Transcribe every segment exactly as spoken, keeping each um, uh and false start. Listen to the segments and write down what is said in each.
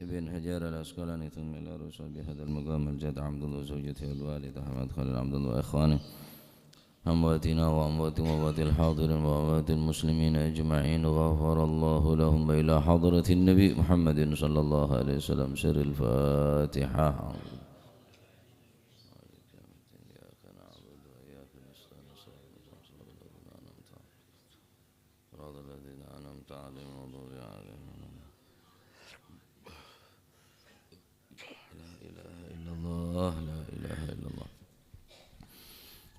بن حجر العسقلاني، ثم إلى رسول بهذا المقام الجد عبد الله وزوجته والوالد أحمد خليل عبد الله وإخوانه، أمواتنا وأموات وأموات الحاضرين وأموات المسلمين أجمعين، غفر الله لهم، وإلى حضرة النبي محمد صلى الله عليه وسلم. سر الفاتحة. إياك نعبد وإياك نستعين. صراط الذين أنعمت عليهم غير المغضوب عليهم ولا الضالين. لا إله إلا الله، لا إله إلا الله.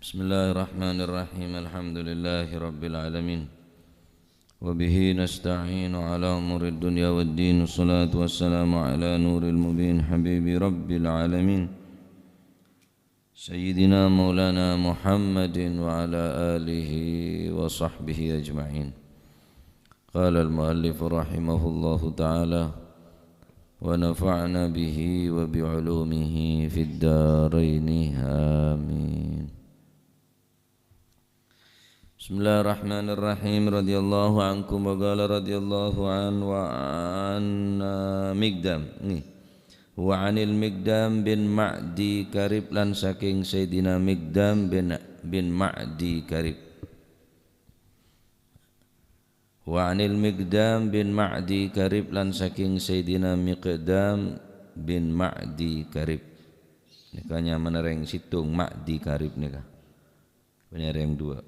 بسم الله الرحمن الرحيم. الحمد لله رب العالمين. وبه نستعين على أمور الدنيا والدين. والصلاة والسلام على نور المبين حبيب رب العالمين. سيدنا مولانا محمد وعلى آله وصحبه أجمعين. قال المؤلف رحمه الله تعالى: ونفعنا به وبعلومه في الدارين. آمين. بسم الله الرحمن الرحيم. رضي الله عنكم. وقال رضي الله عنه وعن مقدام. Nih. Wa anil Miqdam bin Ma'di Karib, lan saking Sayyidina Miqdam bin, bin Ma'di Karib. Wa anil Miqdam bin Ma'di Karib, lan saking Sayyidina Miqdam bin Ma'di Karib. Nika nyamana reng situng, Ma'di Karib nika. Punya reng dua.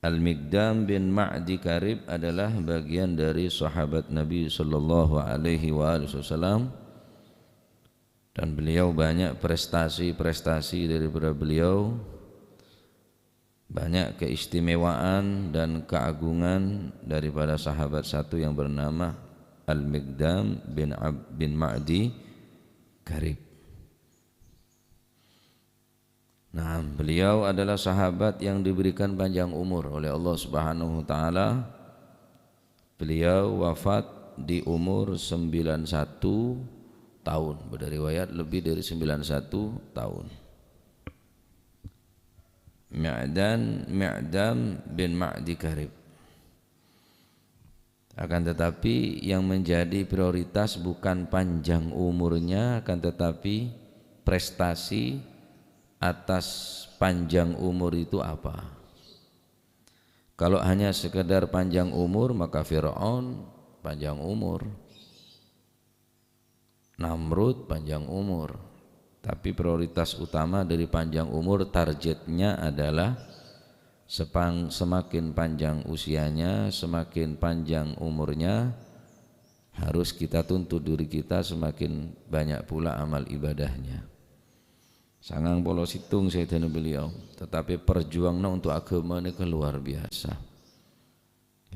Al-Miqdam bin Ma'di Karib adalah bagian dari sahabat Nabi sallallahu alaihi wa alihi wasallam, dan beliau banyak prestasi-prestasi daripada beliau, banyak keistimewaan dan keagungan daripada sahabat satu yang bernama Al-Miqdam bin Ab-, bin Ma'di Karib. Nah, beliau adalah sahabat yang diberikan panjang umur oleh Allah Subhanahu wa Ta'ala. Beliau wafat di umur sembilan satu tahun. Ada riwayat lebih dari sembilan satu tahun. Mi'dan, Mi'dam bin Ma'di Karib. Akan tetapi, yang menjadi prioritas bukan panjang umurnya, akan tetapi prestasi atas panjang umur itu apa. Kalau hanya sekedar panjang umur, maka Firaun panjang umur. Namrud panjang umur. Tapi prioritas utama dari panjang umur, targetnya adalah sepang-, semakin panjang usianya, semakin panjang umurnya, harus kita tuntut diri kita semakin banyak pula amal ibadahnya. Sangang polo situng sayyidina beliau, tetapi perjuangannya untuk agama ini luar biasa.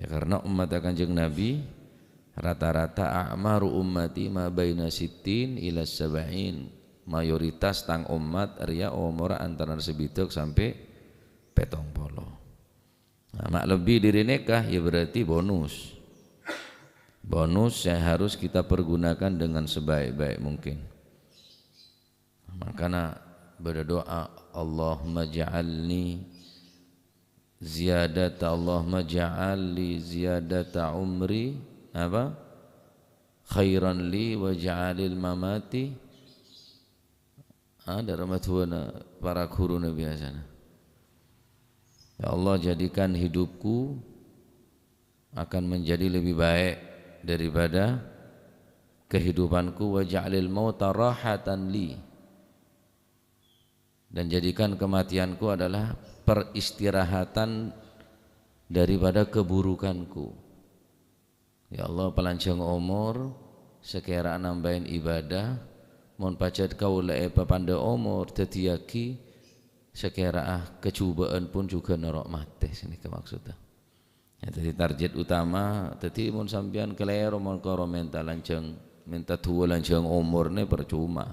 Ya, karena umat Kanjeng Nabi, rata-rata a'maru ummati ma baina sittin ila sab'in. Mayoritas tang umat riya omorra antara sabidhâk sampai petong polo. Nah, mak lebih dari nikah, ya berarti bonus. Bonus yang harus kita pergunakan dengan sebaik-baik mungkin. Makana bâdâ doa, "Allahumma ja'alni ziyadata, Allahumma ja'al li ziyadata umri," apa? "Khairan li wa ja'alil mamati." Ada ramaduana para guruna biasana. Ya Allah, jadikan hidupku akan menjadi lebih baik daripada kehidupanku, "Waj'alil mauta rahatan li," dan jadikan kematianku adalah peristirahatan daripada keburukanku. Ya Allah, palanjhâng omor, sakèra'a nambâi ibadah, mon pajhât kaulâ èpapandhâ omor, dhâddhiyâghi sakèra'a kajhubâ'ân pon jhughân noro' matè, sanèka maksodda. Ya, dhâddhi target utama, dhâddhi mon sampèyan kalèro, mon karo mènta lanjhâng, mènta du'a lanjhâng omor nè parcoma.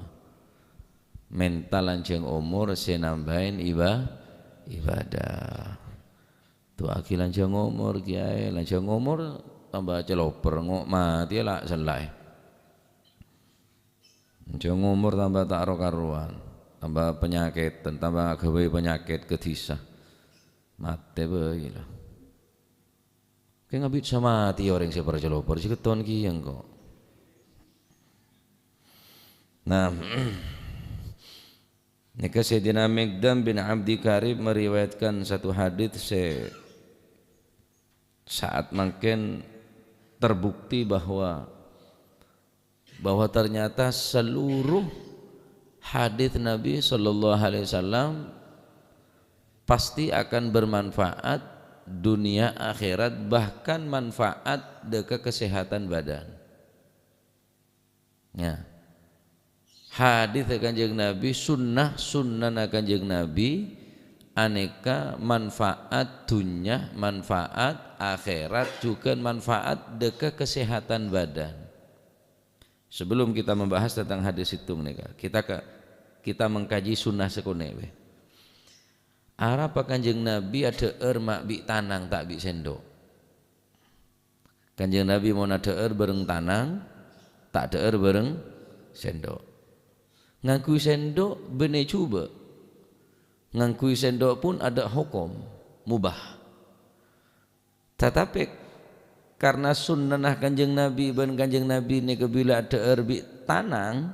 Mènta lanjhâng omor sè nambâi iba-, ibadah. Du'aaghi lanjhâng omor, Kèyaè, lanjhâng omor tamba cèlopèr, ngo' matè la' sella'. Lanjhâng omor tamba ta' ro-karowan, tamba panyakèt, tamba aghâbây panyakèt ka dhisa. Matè bhâi la. Kèng abit samatè orèng sè parcèlopèr, sè ketton kèya engko'. Nah, nèka Sayyidina Miqdam bin Abdi Karib meriwayatkan satu hadits sè saat mangkèn terbukti bahwa, bahwa ternyata seluruh hadits Nabi sallallahu alaihi wasallam pasti akan bermanfaat dunia akhirat, bahkan manfaat dâ' ka kesehatan badan. Ya. Hadits Kanjeng Nabi, sunnah-sunnana Kanjeng Nabi, anèka manfaat dunya, manfaat akhirat, jhughân manfaat dâ' ka kesehatan badan. Sebelum kita membahas tentang hadits sèttong nèka, kita ke, kita mengkaji sunnah sakonè' bhâi. Arapa Kanjeng Nabi adhâ'âr ma' bi' tanang, ta' bi' sèndhok? Kanjeng Nabi mon adhâ'âr bâreng tanang, ta' adhâ'âr bâreng sèndhok. Ngangghuy sèndhok bânnè jhubâ'. Ngangghuy sèndhok pon adâ' hokom mubah. Tatapè, karna sunnana Kanjeng Nabi bân Kanjeng Nabi nèka bilâ adhâ'âr bi' tanang,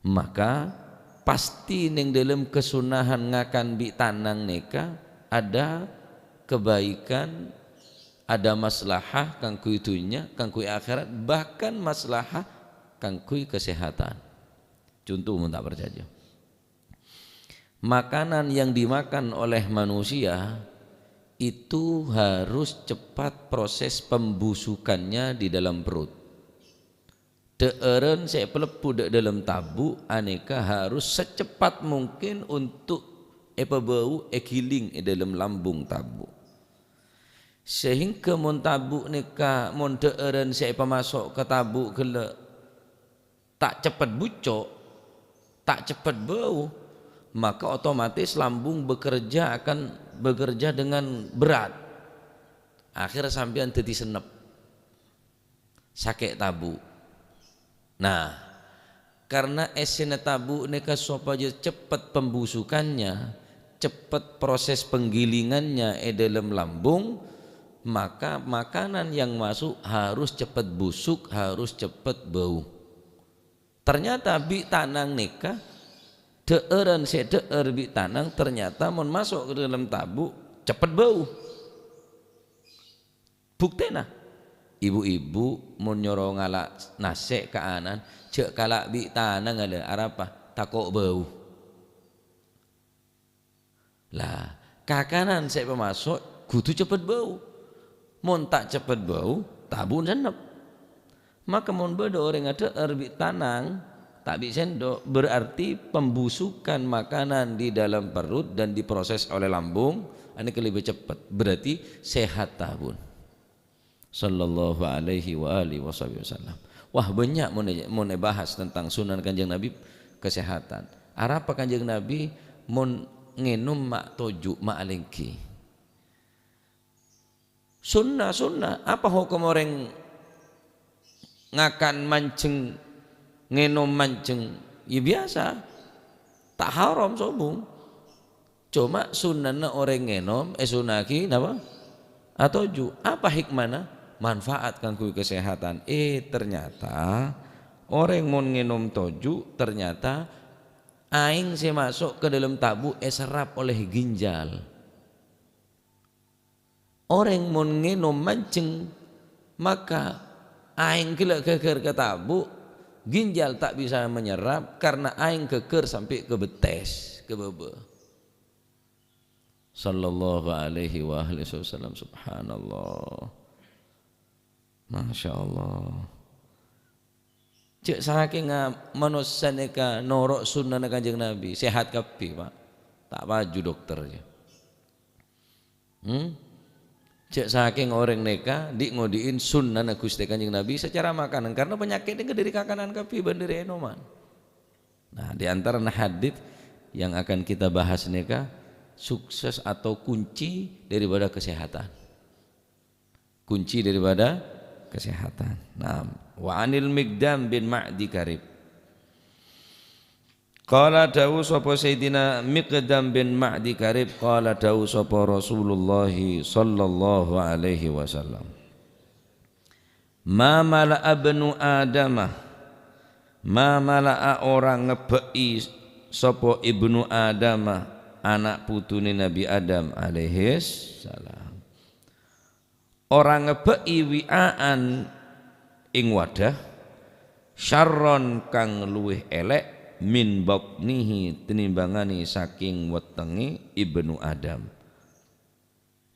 maka pasti neng dâlem kasunnahan ngakan bi' tanang nèka ada kebaikan, ada maslahah kaangghuy dhunnya, kaangghuy akhèrat, bahkan maslahah kaangghuy kasèhatan. Conto, mon ta' parcajâ. Makanan yang dimakan oleh manusia itu harus cepat proses pembusukannya di dalam perut. Dhâ'ârân sè èpalebbhu dâ' dâlem tabu' anèka harus secepat mungkin untuk èpabâu èghiling è dâlem lambung tabu'. Sehingga mon tabu' nèka, mon dhâ'ârân sè èpamaso' ka tabu' ghellâ' ta' ceppet bucco', ta' ceppet bâu, maka otomatis lambung bekerja akan bekerja dengan berat. Akhèr sampèyan dhâddhi sennep. Sakè' tabu'. Nah, karna èssèna tabu' nèka sopajâ ceppet pembusukannya, ceppet proses penggilingannya è dâlem lambung, maka makanan yang masuk harus ceppet busuk, harus ceppet bâu. Ternyata bi' tanang nèka, dhâ'ârân sè dhâ'âr bi' tanang ternyata mon maso' ka dâlem tabu', ceppet bâu. Buktèna, ibu-ibu mon nyoro ngala' nasè' ka ana'na, jhâ' kala' bi' tanang alè, arapa? Tako' bâu. Lah, kakanan sè èpamaso' kodhu ceppet bâu. Mon ta' ceppet bâu, tabu'na sennep. Maka mon bâdâ orèng adhâ'âr bi' tanang, ta' bi' sèndhok, berarti pembusukan makanan di dalam perut dan diproses oleh lambung, anèka lebbi ceppet. Berarti sehat tabu'na. Sallallahu alaihi wa alihi wasahbihi wasallam. Wah, bânnya' mon è-, mon èbahas tentang sunan Kanjeng Nabi kesehatan. Arapa Kanjeng Nabi mon ngènom ma' toju', ma' alèngghi? Sunnah, sunnah. Apa hokom orèng ngakan manjheng, ngènom manjheng? Ya biyasa. Ta' haram sobung. Coma sunnana orèng ngènom èsunna'aghi napa? Atoju'. Apa hikmana? Manfaat kaangghuy kasèhatan. Eh, ternyata orèng mon ngènom toju', ternyata aèng sè maso' ka dâlem tabu' èserrap oleh ginjal. Orèng mon ngènom manjheng, maka aèng ghellâ' ghâgghâr ka tabu', ginjal ta' bisa menyerap karna aèng ghâgghâr sampè' ka bettès, ka bâbâ. Sallallahu alaihi wa alihi wasallam. Subhanallah. Masya Allah. Jhâ' sakènga manossa nèka noro' sunnana Kanjeng Nabi, sehat kabbhi, Pak. Ta' paju dokter, ya. Hmm? Jhâ' sakèng orèng nèka dhi'-ngodhi'in sunnana Ghustè Kanjeng Nabi secara makanan, karena penyakit nèka dâri kakanan kabbhi bân dâri ènoman. Nah, di antarana hadits yang akan kita bahas nèka, sukses atau kunci daripada kesehatan. Kunci daripada kesehatan. Naam. Wa anil Miqdam bin Ma'di Karib. Qala, dawuh sapa Sayyidina Miqdam bin Ma'di Karib, qala, dawuh sapa Rasulullah sallallahu alaihi wasallam, "Ma mala'a ibnu Adama Ma mala'a ora ngebbhâ'i sapa Ibnu Adama, ana' putune Nabi Adam alaihis salam. Ora ngebbhâ'i wi'aan ing wadah, syarron kang luwih elek min batnihi tenimbangane saking wetenge Ibnu Adam.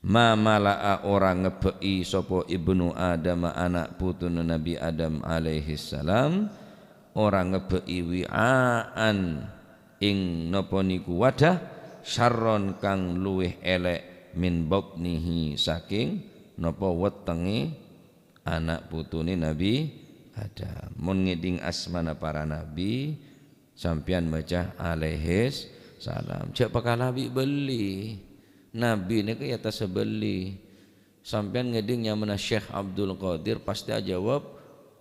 Ma mala'a ora ngebbhâ'i sapa Ibnu Adam ana' putune Nabi Adam alaihis salam, ora ngebbhâ'i wi'aan ing napa niku wadah, syarron kang luwih elek min batnihi saking napa wetenge ana' putune Nabi Adam. Mon ngedhing asmana para nabi, sampeyan maca alaihis salam. Ja' pakala bi' bâlli. Nabi nèka ya ta' sabâlli. Sampeyan ngedhing nyamana Syekh Abdul Qadir, pasti ajawab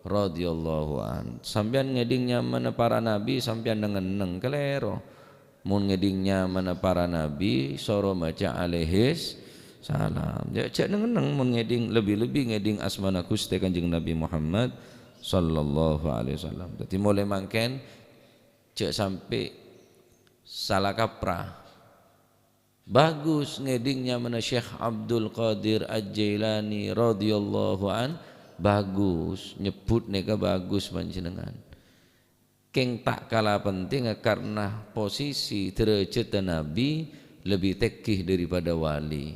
radhiyallahu an. Sampeyan ngedhing nyamana para nabi, sampeyan neng-enneng, kalèro. Mon ngedhing nyamana para nabi, soro maca alaihis salam. Ja', ja' neng-enneng mon ngedhing, lebbi-lebbi ngedhing asmana Ghustè Kanjeng Nabi Muhammad sallallahu alaihi wasallam. Dhâddhi, molaè mangkèn ja' sampè' sala kaprah. Bagus ngedhing nyamana Syekh Abdul Qadir Al-Jailani radhiyallahu an, bagus, nyebbhut nèka bagus panjhennengngan. Kèng ta' kala pentingnga karna posisi dârâjhâddhâ nabi lebbi tèngghi daripada wali.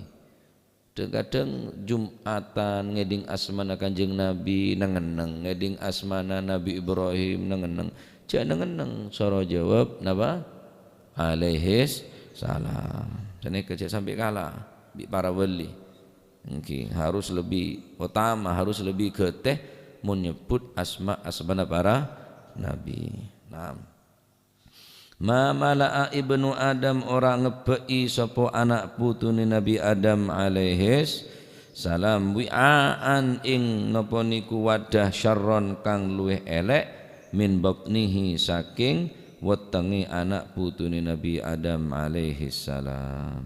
Dhâng-kadhâng Jum'atan ngedhing asmana Kanjeng Nabi, neng-enneng, ngedhing asmana Nabi Ibrahim, neng-enneng. Ja' neng-enneng, soro jawab, napa? Alaihis salam. Sanèka ja' sampè' kala bi' para wali. Èngghi, harus lebbi otama, harus lebbi ghâtè mon nyebbhut asma-asmana para nabi. Naam. Ma mala'a ibnu Adam, ora ngebbhâ'i sapa ana' putune Nabi Adam alaihis salam, wi'aan ing napa niku wadah, syarron kang luwih elek, min batnihi, saking wetenge ana' putune Nabi Adam alaihis salam.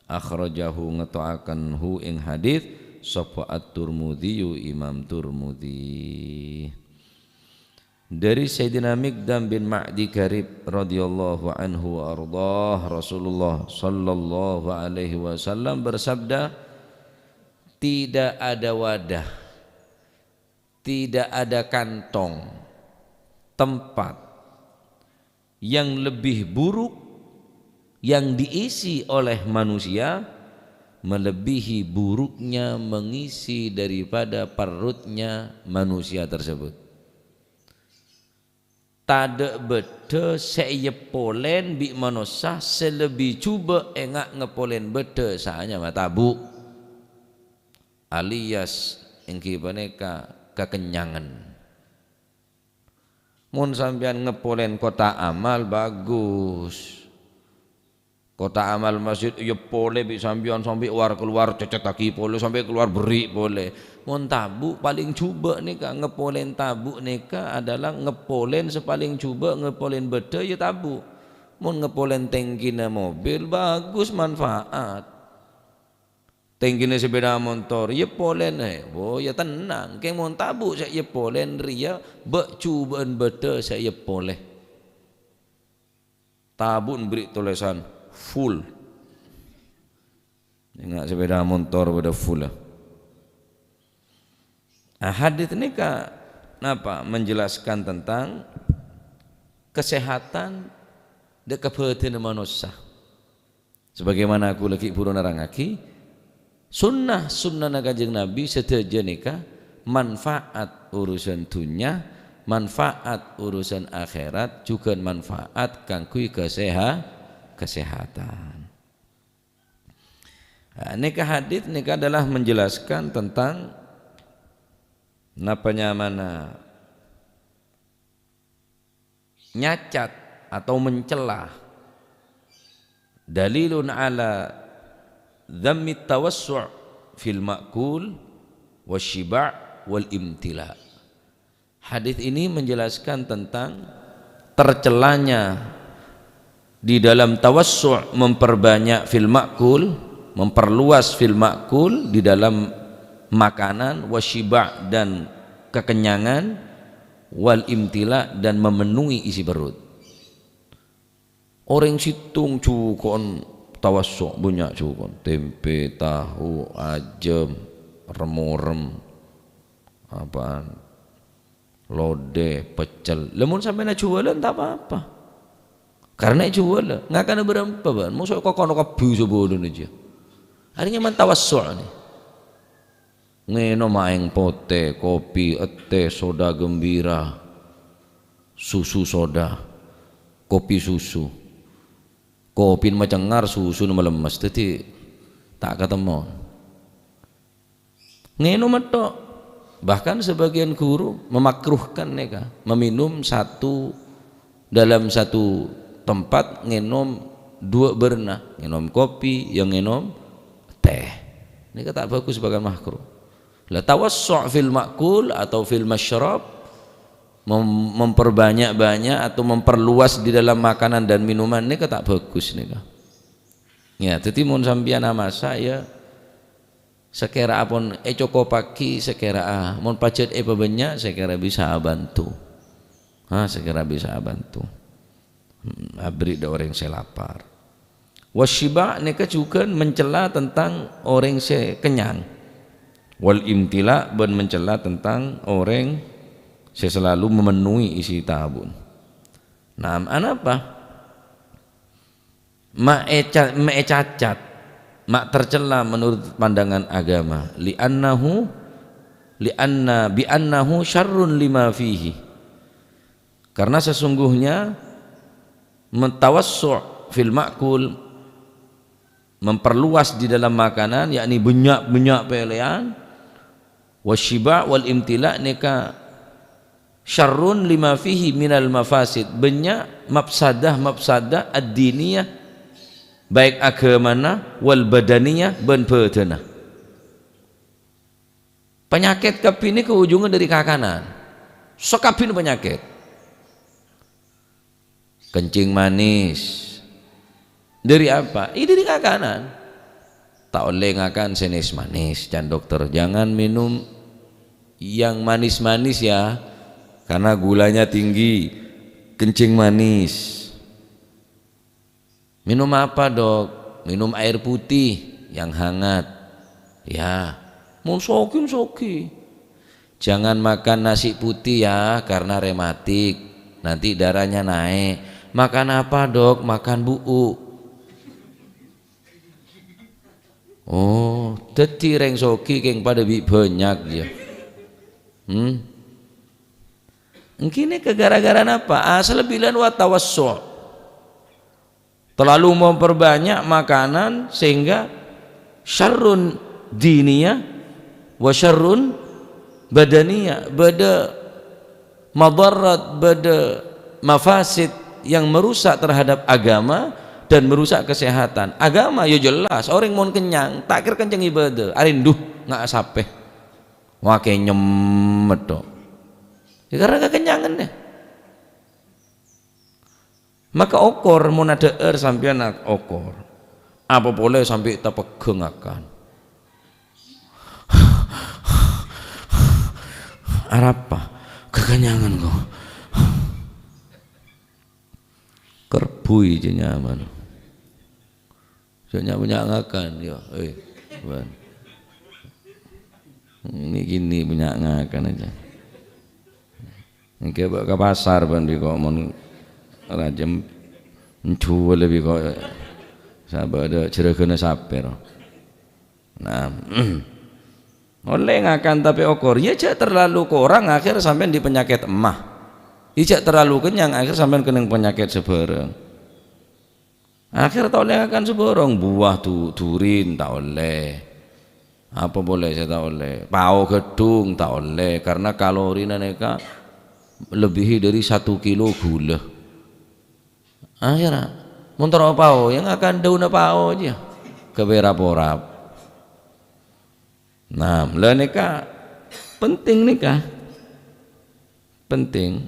Akhrajahu, ngeto'aken hu ing hadis sapa At-Turmudzi, Imam Turmudzi. Dari Sayyidina Miqdam bin Ma'di Karib radhiyallahu anhu wa ardhah, Rasulullah sallallahu alaihi wasallam bersabda, "Tidak ada wadah, tidak ada kantong, tempat yang lebih buruk yang diisi oleh manusia melebihi buruknya mengisi daripada perutnya manusia tersebut." Tadhâ' bâddhâ sè èyeppolen bi' manossa sè lebbi jhubâ' enga' ngeppolen bâddhâ sè anyama tabu', alias èngghi panèka kakennyangan. Mon sampèyan ngeppolen kotak amal, bagus. Kotak amal masjid èyeppolen bi' sampèyan sampè' war-kalowar, cècèttaghi polè, sampè' kalowar berri' polè. Mon tabu' palèng jhubâ' nèka, ngeppolen tabu' nèka adalah ngeppolen sè palèng jhubâ', ngeppolen bâddhâ ya tabu'. Mon ngeppolen tènggina mobil, bagus, manfaat. Tènggina sepeda montor, èyeppolen, eh, bo, ya tennang. Kèng mon tabu' sè èyeppolen rèya, bâ' jhubâ'ân bâddhâ sè èyeppolè. Tabu' bherri' tolèsan full. Enga' sepeda montor padâ full, ah. Ah, hadits nèka napa? Menjelaskan tentang kesehatan dâ' kabâdâna manossa. Sebagaimana aku lagi buru nerangaghi, sunnah-sunnahna Kanjeng Nabi sadhâjâ nèka manfaat urusan dhunnya, manfaat urusan akhirat, jhughân manfaat kaangghuy kaseha-, kasehatan. Nah, nèka hadits nèka adalah menjelaskan tentang napa nyamana nyacat atau mencela. Dalilun ala dzammi tawassu' fil ma'kul wasyiba' wal imtila. Hadits ini menjelaskan tentang tercelanya di dalam tawassu', memperbanyak fil ma'kul, memperluas fil ma'kul, di dalam makanan, wasyiba', dan kekenyangan, Wal imtila, dan memenuhi isi perut. Orèng sèttong jhuko'en tawassu' bânnya' jhuko'en. Tempe, tahu, ajâm, rem-orem, apaan, lodè, peccel. Lah, mon sampèyan ajhuwâlân, ta' pa-apa. Karena ajhuwâlân, ngakana bârâmpa, bân. Mosok kokono kabbhi sabulân jiyâ. Arèya nyamana tawassu' nè. Ngènom aèng potè, kopi, ètè, soda gembira, susu soda, kopi susu. Kopina macengngar, susuna malemmes, dhâddhi ta' katemmo. Ngènom tok. Bahkan sebagian guru memakruhkan nèka, meminum satu, dalam satu tempat ngènom dua bârna, ngènom kopi, ya ngènom teh. Nèka ta' bagus, bahkan makruh. La tawassu' fil ma'kul atau fil masyrab, mem-, memperbanyak-banyak atau memperluas di dalam makanan dan minuman nèka ta' bagus nèka. Ya, dhâddhi mon sampèyan amasa ya, sakèra'a pon ècokopaghi, sakèra'a mon pajhât èpabânnya', sakèra bisa abhânto. Ha, sakèra bisa abhânto. Hmm, aberri' dâ' orèng sè lapar. Wasyiba' nèka jhughân mencela tentang orèng sè kennyang. Wal imtila bân mencela tentang orèng sè selalu memenuhi isi tabu'na. Naam, anapa? Ma' èca-, ma' ècacat, ma' tercela menurut pandangan agama. Li'annahu, li'anna, bi'annahu syarrun lima fihi. Karena sesungguhnya mentawassu' fil ma'kul, memperluas di dalam makanan, yakni bânnya'-bânnya' pèlèyan, wasyiba' wal imtila nèka syarrun lima fihi minal mafasid, bânnya' mafsadah-mafsadah ad-diniyah, baik aghâmana, wal badaniyah, bân bhâdhânna. Panyakèt kabbhi nèka ujungnga dâri kakanan. Sakabbhina panyakèt. Kencing manis. Dâri apa? Iyâ dâri kakanan. Ta' ollè ngakan sè nes-manis, can dokter. Jangan minum yang manis-manis ya, karena gulanya tinggi. Kencing manis. Minum apa, Dok? Minum air putih yang hangat. Ya, mon soghi, soghi. Jangan makan nasi putih ya, karena rematik. Nanti darahnya naik. Makan apa, Dok? Makan bu'uk. Oh, dhâddhi rèng soghi kèng padâ bi' bânnya' ya. Hmm? Èngghi nèka gara-gara napa? Asal bilan wa tawassu'. Terlalu memperbanyak makanan sehingga syarrun diniyah wa syarrun badaniyah, bâdâ madarat, bâdâ mafasid yang merusak terhadap agama dan merusak kesehatan. Agama ya jelas, orèng mon kennyang, ta' kèra kencèng ibadah, arèndhu nga' sapè. Wah, kèng nyemmet tok. Ya, karena kekenyangan deh. Maka okor, mon adhâ'âr sampèyan ak-, okor. Apa polè sampè' tapegghâ ngakan. Arapa? Kekenyangan kok. Kerbui jâ nyaman. Jâ nya-, bânnya' ngakan, ya. Eh, bân. Ini gini bânnya' ngakan aja. Èngghi bâ' ka pasar bân bi' kok mon rajâm njuwâl bi' kok sabâ' adâ' jârâghânna sapè, ro. Nah, ollè ngakan tapè okor, ya jâ' terlalu korang, akhèr sampèyan di penyakit emah. Ya jâ' terlalu kenyang, akhèr sampèyan kennèng penyakit sabârâng. Akhèr ta' ollè ngakan sabârâng, buwâ du-, durin ta' ollè. Apa polè sè ta' ollè? Pao ghâddhung ta' ollè, karena kalorina nèka lebbihi dâri satu kilo ghulâ. Akhèr, mon terro pao, ya ngakan daunna pao jiyâ. Ghâbây rap-orap. Nah, la nèka penting nèka. Penting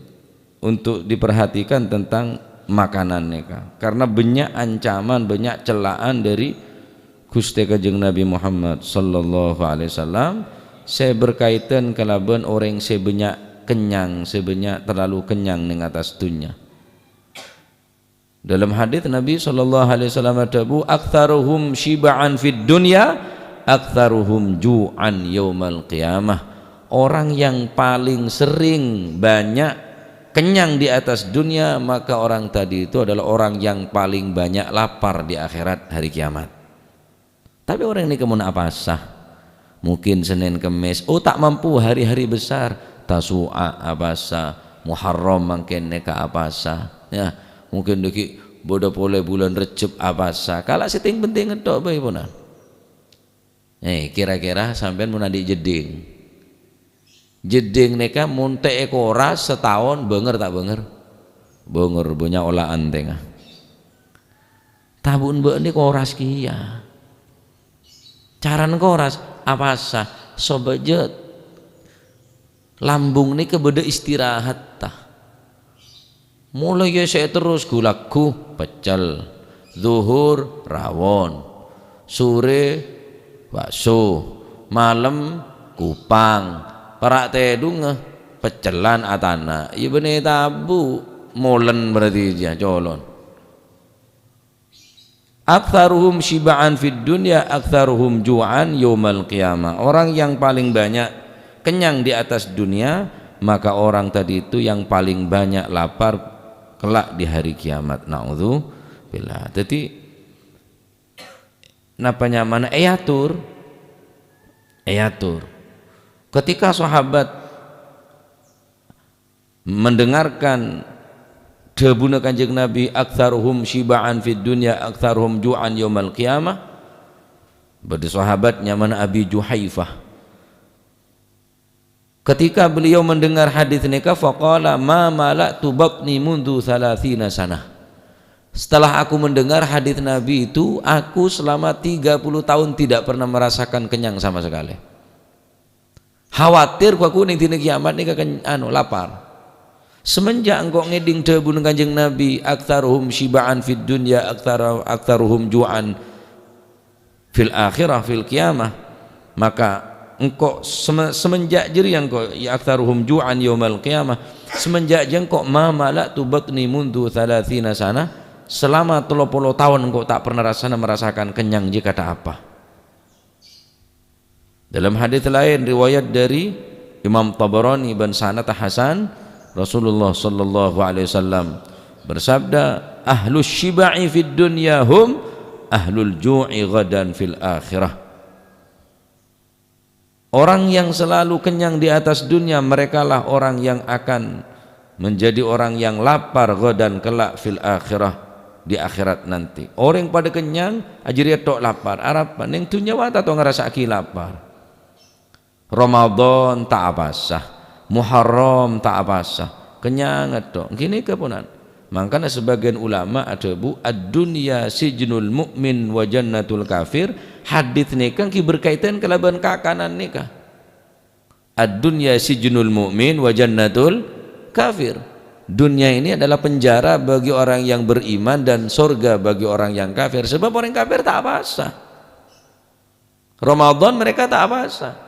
untuk diperhatikan tentang makanan nèka. Karena bânnya' ancaman, bânnya' cèla'an dâri Ghustè Kanjeng Nabi Muhammad sallallahu alaihi wasallam sè berkaitan kalabân orèng sè bânnya' kenyang sè bânnya', terlalu kenyang neng attas dhunnya. Dalam hadits Nabi sallallahu alaihi wasallam adhâbu, "Aktsaruhum syiba'an fid dunya, aktsaruhum ju'an yaumal qiyamah." Orang yang paling sering banyak kenyang di atas dunia, maka orang tadi itu adalah orang yang paling banyak lapar di akhirat hari kiamat. Tapè orèng nèka mon apasa, mungkin Senin Kemis, oh, ta' mampu hari-hari besar, Tasu'a apasa, Muharram mangkèn nèka apasa, ya, mungkin dhâggi' bâdâ polè bulân Rejjeb apasa, kala' sè tèng-pentèng tok bhâi ponan. Eh, kira-kira sampèyan mon andi' jeddhing? Jeddhing nèka mon ta' èkoras sataon, bânger ta' bânger? Bânger, bânnya' ola'an tènga. Tabu'en bâ'en nèka oras kèya. Carana koras, apasa? Sopajâ lambung nèka bâdâ istirahatta. Molaè èssè'è terros ghu-lagghu, peccel. Zuhur, rawon. Sore, bakso. Malem, kupang. Para' tèdungnga, peccelan atana'. Iyâ bânnè tabu', molen berarti jâ, colon. "Aktsaruhum syiba'an fid dunya, aktsaruhum ju'an yaumal qiyamah." Orang yang paling banyak kenyang di atas dunia, maka orang tadi itu yang paling banyak lapar kelak di hari kiamat. Na'udzubillah. Dhâddhi, napa nyamana èator? Èator. Ketika sahabat mendengarkan dhâbuna Kanjeng Nabi, "Aktsaruhum syiba'an fid dunya, aktsaruhum ju'an yaumal qiyamah." Bâdâ sahabat nyamana Abi Juhaifah. Ketika beliau mendengar hadis nèka, faqala, "Ma mala'tu batni mundzu tsalatsina sanah." Setelah aku mendengar hadis Nabi itu, aku selama tiga puluh tahun tidak pernah merasakan kenyang sama sekali. Khawatir ghu-lagghu neng dina kiamat nèka ken-, anu, lapar. Semenjak engko' ngèdhing dhâbuna Kanjeng Nabi, "Aktsaruhum syiba'an fid dunya, aktsara-, aktsaruhum ju'an fil akhirah, fil qiyamah," maka engko' seme-, semenjak jârèya engko', ya, "Aktsaruhum ju'an yaumal qiyamah," semenjak jâ engko' ma mala'tu batni mundzu tsalatsina sanah, selama tello polo taon engko' ta' pernah rassana merasakan kenyang jâ kata apa. Dalam hadis lain, riwayat dari Imam Tabarani bân sanad hasan, Rasulullah sallallahu alaihi wasallam bersabda, "Ahlus syiba'i fid dunya hum ahlul ju'i ghadan fil akhirah." Orang yang selalu kenyang di atas dunia, merekalah orang yang akan menjadi orang yang lapar ghadan kelak fil akhirah, di akhirat nanti. Orèng padâ kenyang, ajârèya tok lapar. Arapa? Neng dunya wa ta' to ngarassa'aghi lapar. Ramadan ta' apasa, Muharram ta' apasa, kenyang tok. Ghânèka ponan. Mangkana sebagian ulama adhâbu, "Ad-dunya sijnul mu'min wa jannatul kafir." Hadis nèka ghi berkaitan kalabân kakanan nèka. "Ad-dunya sijnul mu'min wa jannatul kafir." Dunia ini adalah penjara bagi orang yang beriman dan sorga bagi orang yang kafir. Sebab orang kafir ta' apasa. Ramadan mereka ta' apasa.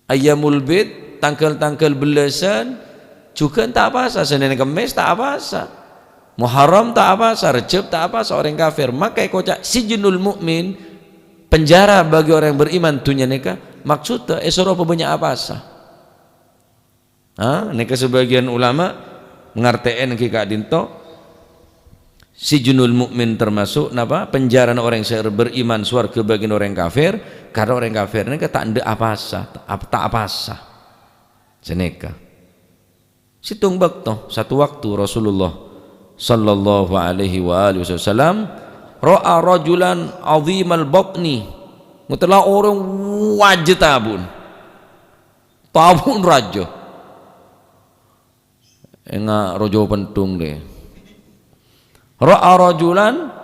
Ayyamul Bid, tangghâl-tangghâl bellâsân, jhughân ta' apasa. Senin Kemis ta' apasa. Muharram ta' apasa, Rejjeb ta' apasa, orèng kafir. Maka èkoca' sijnul mu'min, penjara bagi orang yang beriman dunia nèka, maksudnya èsoro pabânnya' apasa. Ha, nèka sebagian ulama ngartè'è ghi ka'dinto, sijnul mu'min termasuk napa? Penjarana orèng sè beriman, sowarghâ bagian orèng kafir, karena orèng kafir nèka ta' endâ' apasa, ta', ta' apasa. Sanèka. Sèttong bâkto, satu waktu Rasulullah sallallahu alaihi wa alihi wasallam ra'a rajulan 'azimal batni. Ngotella orèng wajâ tabu'en. Tabu'en rajâ. Enga' rojo pentung deh. Ra'a rajulan,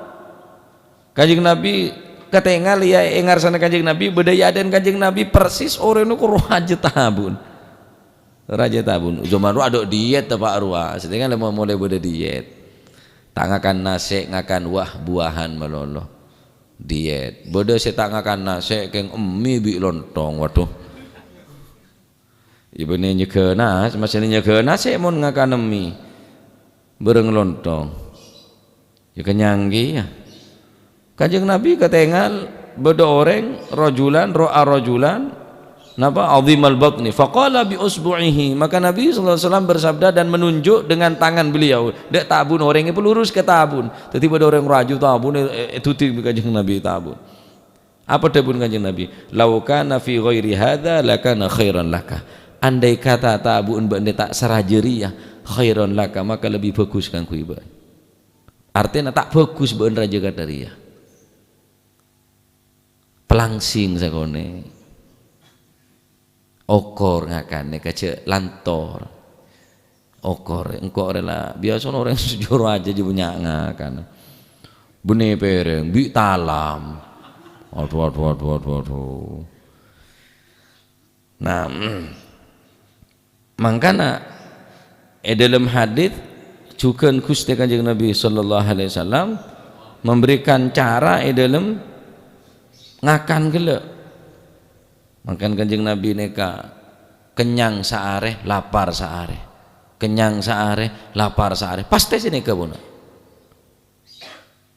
Kanjeng Nabi katèngal, ya, è ngarsana Kanjeng Nabi, bâdâ è adâ'na Kanjeng Nabi persis orèng nèko rajâ tabu'en. Rajâ tabu'en. Zaman rowa adâ' diet ta' pa' rowa. Sèttong la molaè bâdâ diet. Ta' ngakan nasè', ngakan wah-buwahan malolo. Diet. Bâdâ sè ta' ngakan nasè', kèng emmè bi' lontong. Waduh. Iyâ bânnè nyegâ nas, maskè nyegâ nas sè mon ngakan mè bârâng lontong. Iyâ kennyang kèya. Kanjeng Nabi katèngal bâdâ orèng, rajulan, ra'a rajulan, napa, 'azimal batni, faqala bi usbu'ihi. Maka Nabi sallallahu alaihi wasallam bersabda dan menunjuk dengan tangan beliau. Dâ' tabun orèng, èpalurus ka tabun. Dâddhi bâdâ orèng raju tabun, è-, è-, èdhudhi Kanjeng Nabi tabun. Apa dhâbuna Kanjeng Nabi? "Lau kana fi ghairi hadza lakana khairan laka." Andai kata tabu'en bâ'na ta' saraja rèya, khairan laka, maka lebbi bhâghus kaangghuy bâ'na. Artèna ta' bhâghus bâ'na rajâ kadhâ rèya. Palangsing sakonè'. Okor ngakanè, kajâ' lantor. Okor, engko' rè la, biyasana orèng sè jhâ' rajâ jiyâ bânnya' ngakan. Bânnè pèrèng, bi' talam. Aduh, aduh, aduh, aduh, aduh. Nah, mangkana è dâlem hadits jhughân Ghustè Kanjeng Nabi sallallahu alaihi wasallam memberikan cara è dâlem ngakan ghellâ'. Mangkana Kanjeng Nabi nèka kennyang saarè, lapar saarè. Kennyang saarè, lapar saarè. Pastè sè nèka, pon.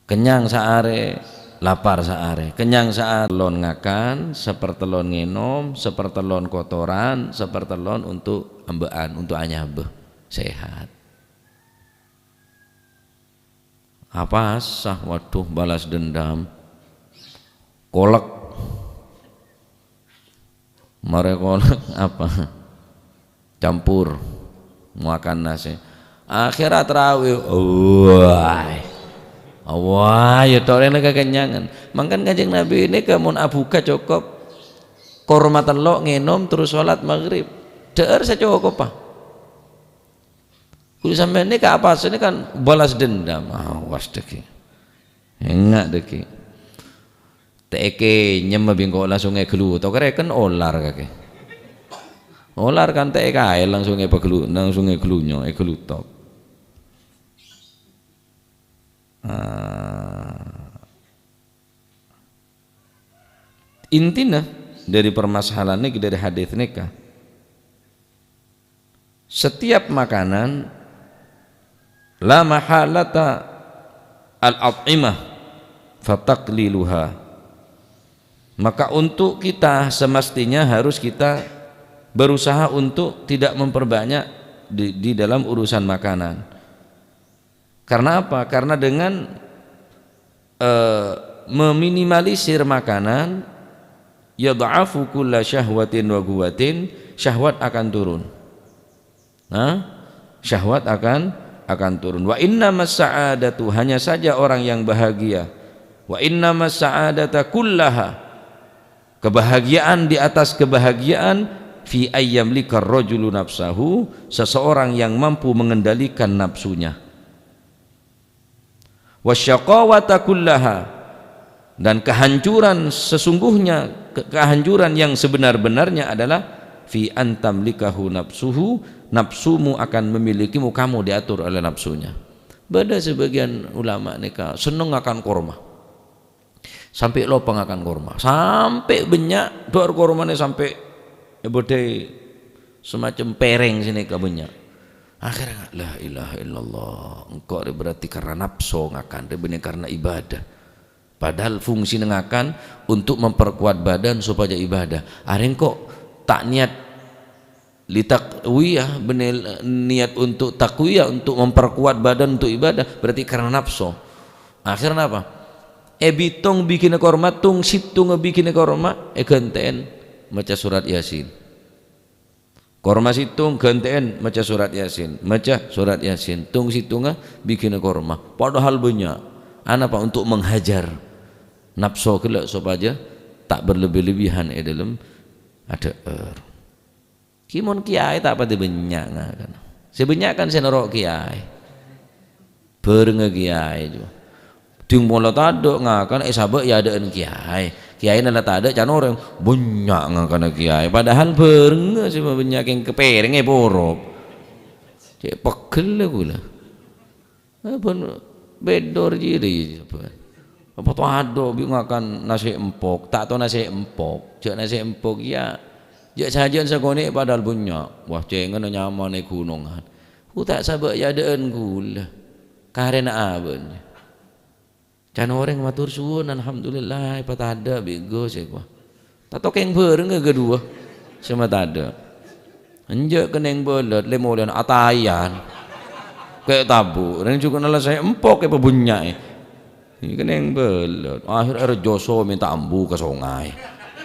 Kennyang saarè, lapar saarè. Kennyang saarè, sapertellon ngakan, sapertellon ngènom, sapertellon kotoran, sapertellon untuk ambâ'ân, untuk anyabâ. Sehat. Apowasa, waduh, balas dendam. Kolek. Marè kolek apa? Campur. Makan nasi. Akhèra tarawe. Wah. Wah, ya tok rèna kakenyangan. Mangkana Kanjeng Nabi nèka mon abhuka cokop. Korma tello' ngènom terus sholat maghrib. Dhâ'âr sacokoppa. Kulâ sampèyan nèka apa? Sènè kan balas dendam. Awas dhâggi'. Enga' dhâggi'. Ta' èkènyem bi' engko' langsung èglutok, rèken olar kakè. Olar kan ta' èkaè langsung èpaglu-, langsung èglunyo, èglutok. Ah. Intina dhâri permasalahan nèka, dhâri hadits nèka, setiap makanan la mahalata al-at'imah fataqliluha. Maka untuk kita semestinya harus kita berusaha untuk tidak memperbanyak di, di dalam urusan makanan. Karena apa? Karena dengan, eh, meminimalisir makanan, yadha'afu kulla syahwatin wa quwwatin, syahwat akan turun. Nah, syahwat akan, akan turun. Wa innamas sa'adatu, hanya saja orang yang bahagia. Wa innamas sa'adata kullaha, kebahagiaan di atas kebahagiaan, fi ayyamlika rajulu nafsahu, seseorang yang mampu mengendalikan nafsunya. Wasyaqawata kullaha, dan kehancuran sesungguhnya, ke-, kehancuran yang sebenar-benarnya adalah fi antamlikahu nafsuhu, nafsumu akan memilikimu, kamu diatur oleh nafsunya. Bâdâ sebagian ulama nèka senneng ngakan korma. Sampè' lopa ngakan korma. Sampè' bânnya', dhâ'âr kormana sampè' èbâdâi semacam pèrèng sè nèka bânnya'. Akhirnya, "La ilaha illallah, engko' rè berarti karena napso ngakan, rè bânnè karena ibadah." Padahal fungsina ngakan untuk memperkuat badan supaya ibadah. Arèng kok ta' niat Li taqwiyah, bânnè niat untuk taqwiyah, untuk memperkuat badan untuk ibadah, berarti karena nafsu. Akhirnya apa? È bitong bigina korma, tong sèttonga bigina korma, èghântè'èn maca surat Yasin. Korma sèttong ghântè'èn maca surat Yasin, maca surat Yasin, tong sèttonga bigina korma. Padahal bânnya'. Anapa? Untuk menghajar nafsu ghellâ' sopajâ ta' berlebih-lebihan è dâlem adhâ'âr. Ki mon kiyaè ta' patè bânnya' ngakan. Sè bânnya' kan sè noro' kiyaè. Bhârengnga kiyaè, jhu. Dhing pola tadâ' ngakan, èsabâ' è adâ'na kiyaè. Kiyaèna la tadâ', can orèng, bânnya' ngakanna kiyaè. Padahal bhârengnga sè bânnya' kèng ka pèrèng èporop. Cè' pegghel ghulâ. Eh, bân bhender jiyâ, apa? Apa tadâ' bi' ngakan nasè' empok, ta' tao nasè' empok. Jhâ' nasè' empok, iyâ. Jhâ' sajân sakonè' padahal bânnya'. Wah, cèngèna nyamana è ghunongan. Ku ta' sabâ' è adâ'ân ghulâ. Karèna abâ'na. Can orèng mator suwun, alhamdulillah, èpatadâ' bi' Gus, èkowa. Tato kèng bhârengnga ghâduwâ sè matadâ'. Enjâ' kenning bâlât, lè-molèyan atayan. Kè' tabu', rèng jhughân la sè empok èpabânnya'è. Kenning bâlât. Akhèr èrjâ so mènta ambu ka songay.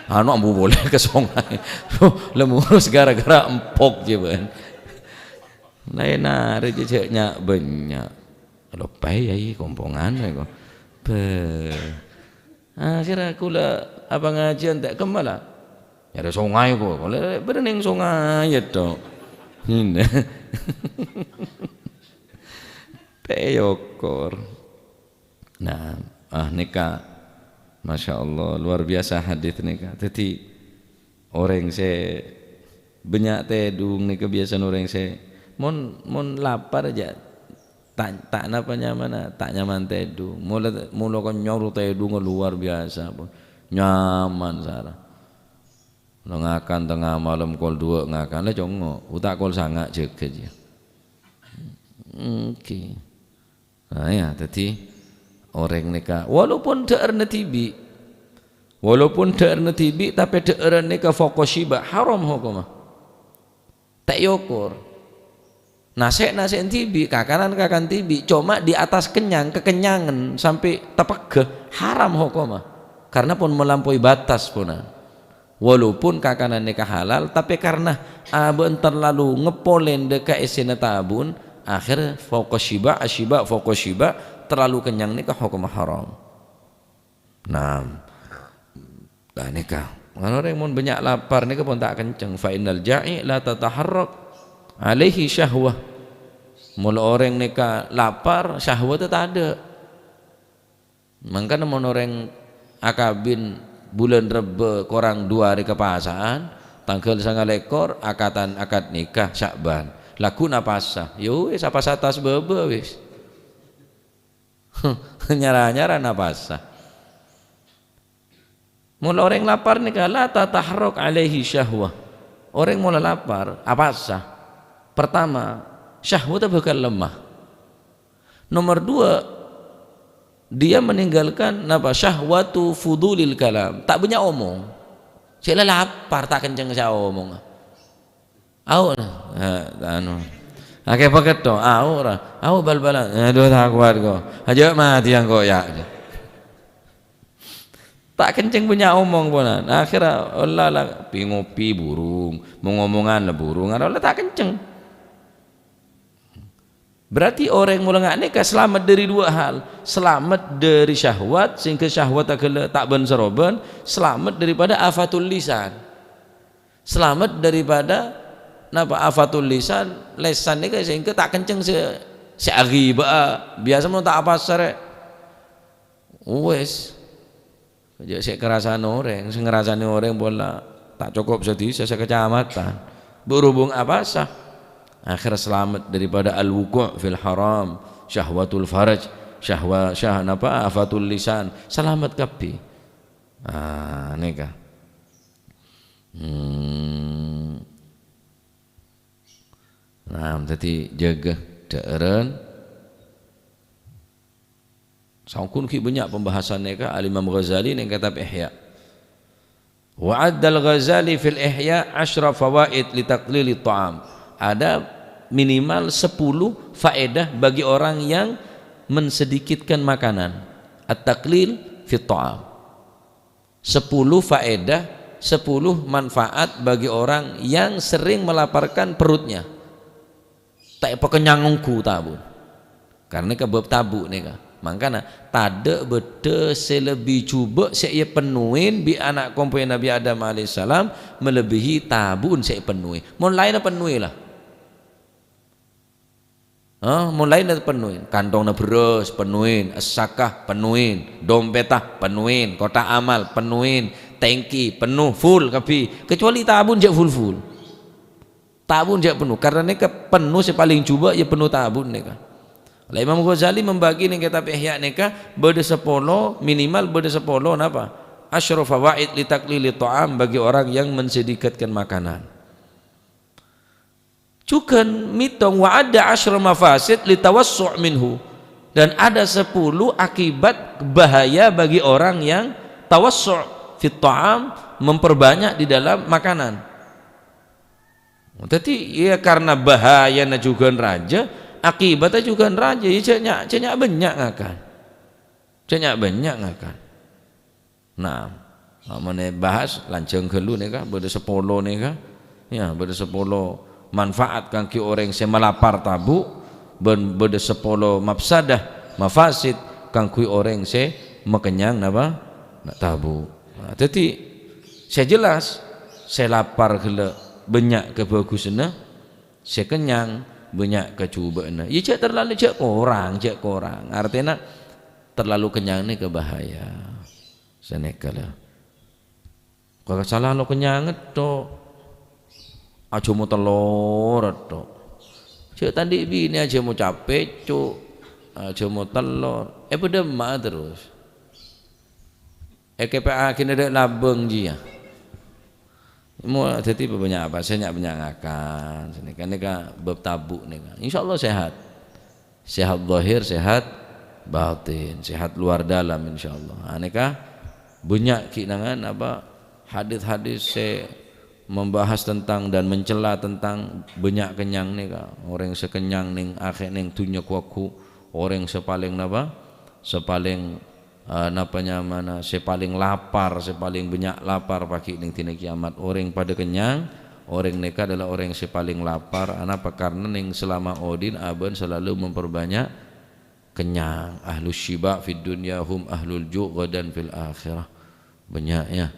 Anu ambu polè ka songay. Loh, la moros ghârâ-ghârâ empok jiyâ bân. Laèn arè jhâ' nya'-bânnya'. Loppaè, yâ, kompongan, yâ, ko. Bâh. Akhèrra kaulâ apa ngajhiyân ta' kemma la. Nyarè songay, ko. Kaulâ bâdâ neng songay, yâ, to. Hinah. Tèyokor. Nah, ah, nèka, Masya Allah, luar biasa hadis nèka. Dhâddhi, orèng sè bânnya' tèdung nèka biyasana orèng sè mon, mon lapar jhâ' ta', ta' napa nyamana, ta' nyaman tèdung. Mula, mula kok nyoro tèdung luar biasa pon. Nyaman sara. Lo ngakan tengnga malem kol duwâ' ngakan, la congngo'. Uta' kol sanga' jâgâ jiyâ. Èngghi. Nah, ya, dhâddhi orèng nèka, walaupun dhâ'ârna dhibi', walaupun dhâ'ârna dhibi', tapè dhâ'âran nèka fauqa syiba', haram hokomma. Ta' èokor. Nasè'-nasè'an dhibi', kakanan-kakanan dhibi', coma di atas kenyang, kekenyangan, sampè' tapegghâ, haram hokomma. Karena pon melampaui batas, pona. Walaupun kakanan nèka halal, tapè karna abâ'na terlalu ngepolèn dâ' ka èssèna tabu'na, akhèr fauqa syiba', asyiba' fauqa syiba', terlalu kenyang nèka hokomma haram. Nah, nah nèka, mangkana orèng mon bânnya' lapar nèka pon ta' kencèng. Fa innal ja'i' la tataharrak alaihi syahwah. Mula orèng nèka lapar, syahwat tadâ'. Mangkana mon orèng akabin bulân Rebbâ korang duwâ arè kapassa'an, tangghâl sangalèkor akatan akad nikah Sya'ban. Lagghu' napassa, ya wis, apassa attas bâbâ wis. Nyara-nyara napassa. Mon orèng lapar nèka, la tataharrak alaihi syahwah. Orèng mula lapar, apassa? Pertama, syahwatnya bakal lemah. Nomor dua, dia meninggalkan, napa, syahwatu fudulil kalam. Ta' bânnya' omong. Cè' la lapar, ta' kencèng sè omong. Au, nah, eh, anu. Akè paketto, au ra. Au bal-balan. Aduh, ta' kowat ko. Ajâ' matè engko', yâ. Ta' kencèng bânnya' omong, ponan. Akhèrra, ollâ la, pi ngopi burung, mon ngomongan la burung, ara ollâ ta' kencèng. Berarti orèng mula nga' nèka salamet dâri duwâ' hal. Salamet dâri syahwat, sehingga syahwat aghâlâ ta' bân-sarobân. Salamet daripada afatul lisan. Salamet daripada, napa, afatul lisan. Lèsan nèka sehingga ta' kencèng sè, sè aghibâ'â. Biyasa mon ta' apassa rè. Wes. Jhâ' sè karasan orèng, sè ngrasani orèng pola ta' cokop sadhisa, sakacamatan. Berhubung apassa? Akhèr salamet daripada al-wuqu' fil haram, syahwatul faraj, syahwa-, syah-, napa, afatul lisan. Salamet kabbhi. Ah, nèka. Hmm. Nah, dhâddhi jâgâ dhâ'ârân. Saongghuna ghi' bânnya' pembahasan nèka Al-Imam Ghazali neng kètab Ihya. Wa addal Ghazali fil Ihya asyra fawaid li taqlili ta'am. Ada minimal sepuluh faedah bagi orang yang mensedikitkan makanan. At-taqlil fit ta'am. Sepuluh faedah, sepuluh manfaat bagi orang yang sering melaparkan perutnya. Ta' èpakennyang ongghu tabu'na. Karna ka bab tabu' nèka. Mangkana, tadâ' bâdâ sè lebbi jhubâ' sè èpennowè bi' ana' kompoyya Nabbhi Adam alaihissalam melebihi tabu'na sè èpennowè. Mon laènna pennowè, la. Hah, mon laènna pennowè. Kanthongnga bherrâs, pennowè. Essaka, pennowè. Dompetta, pennowè. Kotak amal, pennowè. Tèngki, penno, full kabbhi. Kecuali tabu'na jhâ' full-full. Tabu'na jhâ' penno. Karna nèka penno sè palèng jhubâ' ya penno tabu'na nèka. La Imam Ghazali membagi neng kètab Ihya nèka bâdâ sapolo, minimal bâdâ sapolo napa? asyra fawaid li taqlili ta'am, bagi orang yang mensedikatkan makanan. Jughân mètong wa adda asyra mafasid li tawassu' minhu. Dan ada sepuluh akibat bahaya bagi orang yang tawassu' fit ta'am, memperbanyak di dalam makanan. Dhâddhi, ya, karena bahayana jughân rajâ, akibatnya jughân rajâ, ya, jhâ' nya', jhâ' nya'-bânnya' ngakan. Jhâ' nya'-bânnya' ngakan. Nah, ma' mon èbahas lanjhâng ghâllu nèka, bâdâ sapolo nèka. Ya, bâdâ sapolo manfaat kaangghuy orèng sè malapar tabu', bân bâdâ sapolo mafsadah, mafasid, kaangghuy orèng sè makennyang napa? Na-, tabu'. Nah, dhâddhi, sè jelas, sè lapar ghellâ' bânnya' kabhâghusânna, sè kennyang bânnya' kajhubâ'ânna. Iyâ, jhâ' terlalu, jhâ' korang, jhâ' korang. Artèna, terlalu kennyang nèka bahaya. Sanèka la. Kaka sala lo kennyang tho. Ajhâmo tellor tho. Jhâ' ta' andi' binè ajhâmo capè', Cuk. Ajhâmo tellor. Èpadhâmma'a terros. Èkèpè'aghina dâ' labâng jiyâ. Mo-, dhâddhi bânnya' apa? Sè nya', bânnya' ngakan. Sanèka, nèka bab tabu' nèka. Insyaallah sehat. Sehat zahir, sehat batin, sehat luar dalam, insyaallah. Ah, nèka bânnya' ghi' nangan apa hadis-hadis sè membahas tentang dan mencela tentang bânnya' kennyang nèka. Orèng sè kennyang nèng akhè-, nèng dhunnya ghu-, orèng sè palèng napa? Sè palèng eh, napa nyamana, sè palèng lapar, sè palèng bânnya' lapar paghi' nèng dina kiamat. Orèng padâ kennyang, orèng nèka adalah orèng sè palèng lapar. Anapa? Karna nèng salama odi'na abâ'na salalu memperbanyak kennyang. Ahlus syiba' fid dunya hum ahlul ju' ghadan fil akhirah. Bânnya', ya.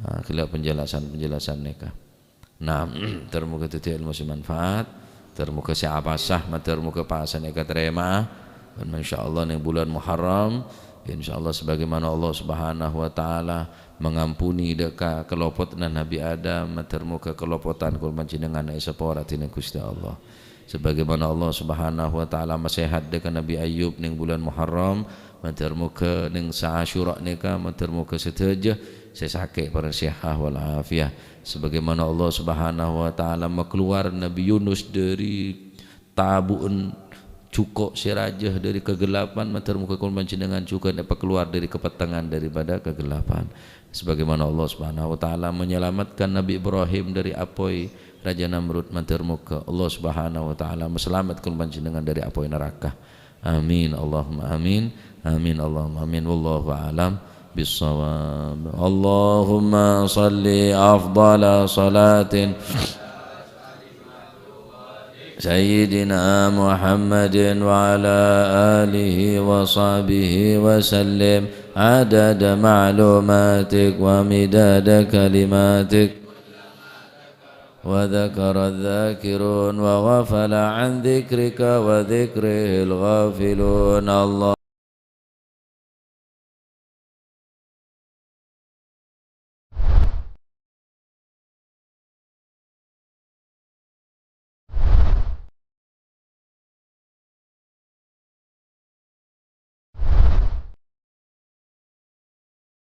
Ah, ghellâ' penjelasan-penjelasan nèka. Nah, mator moghâ dhâddhi èlmo sè manfaat, mator moghâ sè apasa, mator moghâ pasana èkatarèma, bân insyaallah nèng bulân Muharram, insyaallah sebagaimana Allah Subhanahu wa Ta'ala mengampuni dâ' ka kalopotna Nabi Adam, mator moghâ kalopotan kaulâ panjhennengngan èsapora dhinèng Ghustè Allah. Sebagaimana Allah Subhanahu wa Ta'ala masehat dâ' ka Nabi Ayub nèng bulân Muharram, mator moghâ nèng sa Asyura nèka, mator moghâ sadhâjâ sè sakè' parèng sèhat wal afiyah. Sebagaimana Allah Subhanahu wa Ta'ala makalowar Nabi Yunus dâri tabu'en jhuko' sè rajâ dâri kagelapan, mator moghâ kaulâ panjhennengngan jhughân èpakalowar dâri kapettengngan daripada kagelapan. Sebagaimana Allah Subhanahu wa Ta'ala menyelamatkan Nabi Ibrahim dâri apoy Rajâ Namrud, mator moghâ Allah Subhanahu wa Ta'ala masalamet kaulâ panjhennengngan dâri apoy naraka. Amin, Allahumma amin. Amin, Allahumma amin. Wallahu a'lam bissawab. Allahumma shalli afdhala shalatin Sayyidina Muhammadin wa ala alihi wa sahbihi wa sallim adada ma'lumatik wa midada kalimatik. وذكر الذاكرون وغفل عن ذكرك وذكره الغافلون. الله